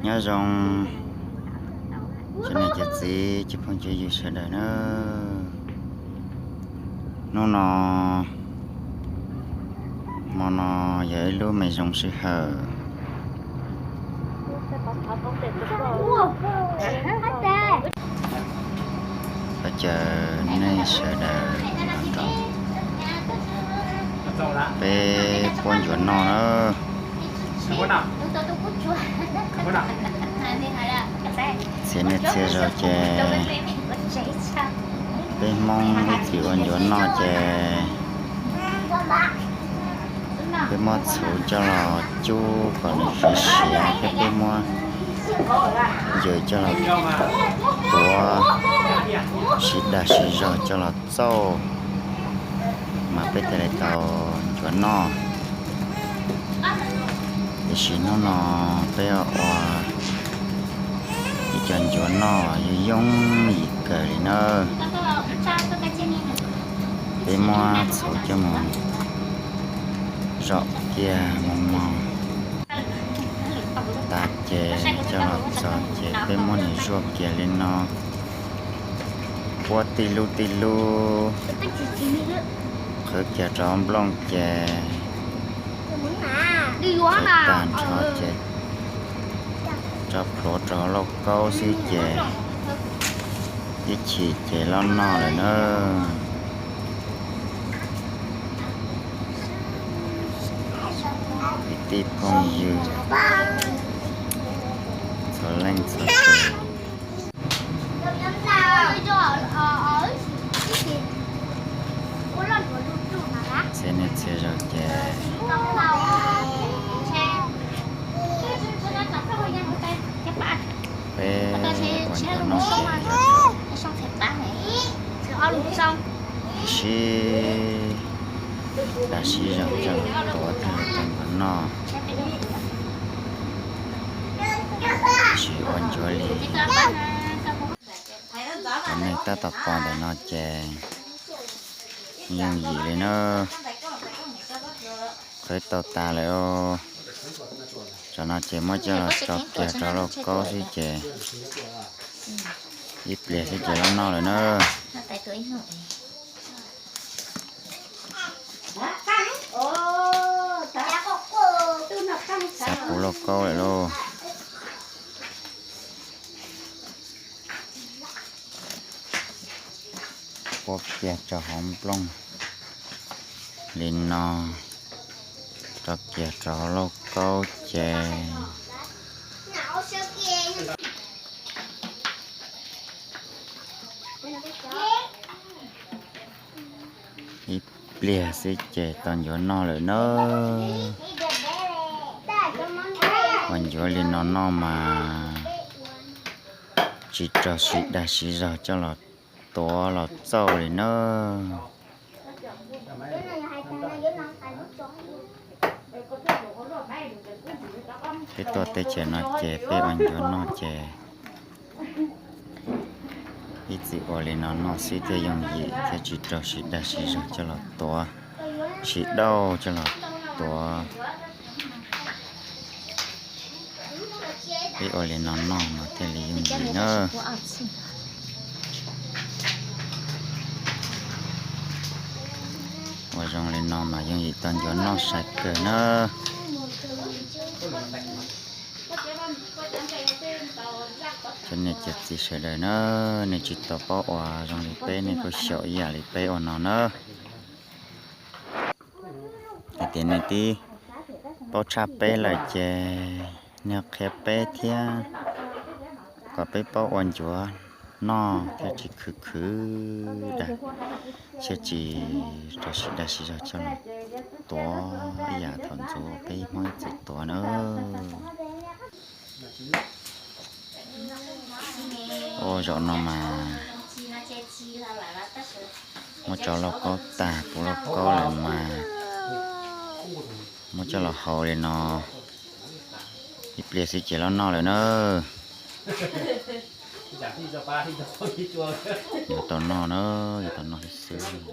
Nyob zoo cov niam cov txiv cov phooj cov ywg sawv daws na. Hnub no, hmo no yog ib lub me zoo sij hawm. Thov caw nej sawv daws los nrog peb puab ncuav noj na. Txhia niaj txhia zaus ces peb Hmoob ib txwm ua ncuav noj ces peb muab txhuv coj los cub kom nws siav siav thiab peb muab ncaws coj los tuav siv dag siv zog coj los txauj mas peb thiaj li tau ncuav noj. Tiam sis hnub no peb ua ib co ncuav noj yooj yooj yim kawg li na. Peb muab txhuv coj mus zom kiag mos mos tas ces coj los txog ces peb muab nws zuaj kiag li no, puab tij lub tij lub, qhwv kiag rau nplooj ces tag nrho ces tso plhuav rau hauv lauj kaub xwb ces ib chim ces loj noj lawm na. Kwv tij phooj ywg txhua leej txhua tus, txhia niaj txhia zaus ces peb ua ncuav noj ces yog sib dag sib zog coj los tuav thiaj li tau ncuav noj. Tsis ua ncuav li. Cov neeg tab tom pom ntawm no ces yooj yim li na. Qhwv tau tas lawm. Tsam no ces muab coj los tso kiag rau lauj kaub xwb ces ib pliag xwb ces loj noj lawm na. Xav puv lauj kaub lawm lauj. Puab kiag rau hauv nplooj li no, rau kiag rau hauv lauj kaub ces ib pliag xwb ces tau ncuav noj lawm na. Ua ncuav li no noj mas tsis raug siv dag siv zog coj los tuav los txauj li na. Peb tuaj teb chaws no ces peb ua ncuav noj ces ib txwm ua li no noj xwb thiaj yooj yim thiab tsis raug siv dag siv zog coj los tuav, siv dauj coj los tuav. Peb ua li no noj mas thiaj li yooj yim na. Ua zoo li no mas yooj yim tau ncuav noj sai kawg na. Cov niam cov txiv sawv daws na, nej tsis tau paub ua zoo li peb nej kuj xyaum ib yam li peb ua no na. Hais tias nej twb paub tshaj peb lawm ces nej qhia peb thiab kom peb paub ua ncuav noj thiaj tsis khwv khwv dag, thiaj tsis raug siv dag siv zog coj los tuav ib yam thaum ntxov peb Hmoob ib txwm tuav na. Ua zaum no mas muab tso lauj kaub tag, puv lauj kaub lawm mas muab coj los hau li no, ib pliag xwb ces loj noj lawm na. Yuav tau noj na, yuav tau noj xwb xwb.